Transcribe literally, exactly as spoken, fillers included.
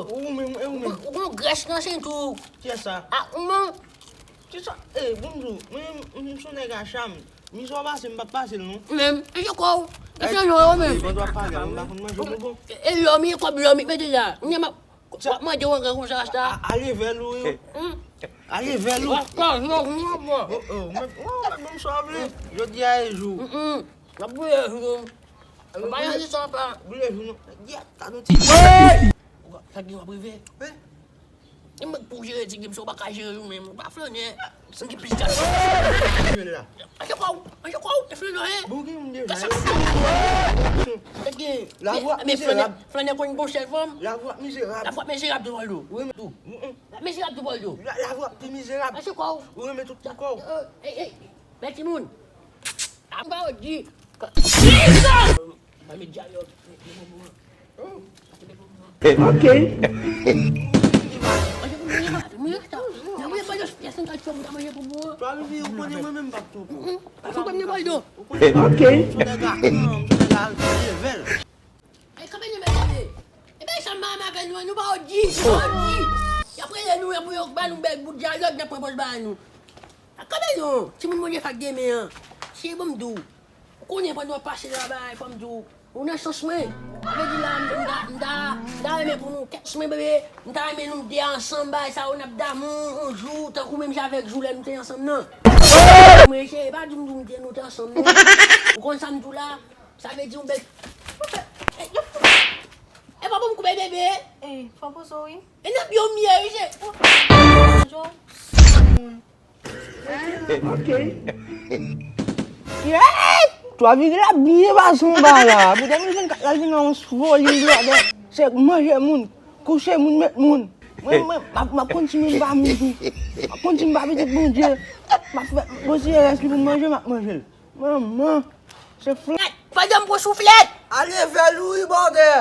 Ou menm, e ou menm. Ou gon grès nan senti w. Kiyès sa? A, ou menm. Kisa? E, bon, m di w, mwen, m, m se yon nèg a cham. Mizè w pase, m p ap pase l, non. Ou menm, e se kò w. E se yon ou menm. Mwen dwa pale, mwen pa konn manje bonbon. E, e lòmi, kòb lòmi, mete la. Mwen, m ap, w ap mande w angan konsa, rasta. A, ale vèl ou, yo. Hmm. Ale vèl ou. Rasta, non, non, non. Oh, oh, mwen, oh, mwen, mwen, sa vle. Jodi a e jou. Mm, mm. W ap boule jou. Ou pa nan zis anpa. Boule jou, non. Yè, ta nou ti. Sa gen w ap rive. Wi. E mwen pou jere ti game sa, ou pa ka jere ou menm. Ou pa flannen. Ou gen plis djab. Manje la. Manje kò w, manje kò w, e flannen, hein. Bon, gen moun deja. Kasa fou. Tèt gen. Lavwa mizerab. Flannen konn bon chèl fanm. Lavwa mizerab. Lavwa mizerab tou, Valdo. Wi, men tou. Mizerab tou, Valdo. Lavwa pi mizerab. Manje kò w. Ou renmen tout kò w. Ey, ey. Men timoun. Apa w di. Kisa? Mwen met dyalòg. Ok. Ok. Ay, kanpe nou, mesye. E bay sa m pa renmen avè nou an, nou pa odi, nou pa odi. Y ap rele nou, y ap, y ap ba nou bèl bout dyalòg, n ap pran pòz ba nou. A, kanpe non, timoun, Bondye fè ak demen an. Si bon m di w, ou konnen pandan w ap pase la, bay, fò m di w, ou nan sans mwen. Sa vle di la, m, m ta, m ta, m ta renmen pou nou kèt mwen, bebe. M ta renmen nou de ansanm, bay, sa yo n ap damou, yon jou, tankou menm jan avèk jou lè nou te ansanm nan. Mwen, se pa di m, di w m te, nou te ansanm, non. Ou konn sa m di w la? Sa vle di yon bèl. E, e, e pa bon m koupe bebe. E, fò poze w, wi. E nan pye w m ye, wi, se. Ok. Yey! Twa vire la byen pase anba la. Pou de mil vennkat la, l vin nan yon foli blòdè. Se manje moun, kouche moun, met moun. Mwen, mwen, m ap, m ap kontinye m pa moun tou. M ap kontinye m pa pitit Bondye. M ap fè, kontinye rès li pou m manje, m ap manje l. Manman, se flèt. Pandan m pran souflèt. Ale vèl ou wi, bòdè.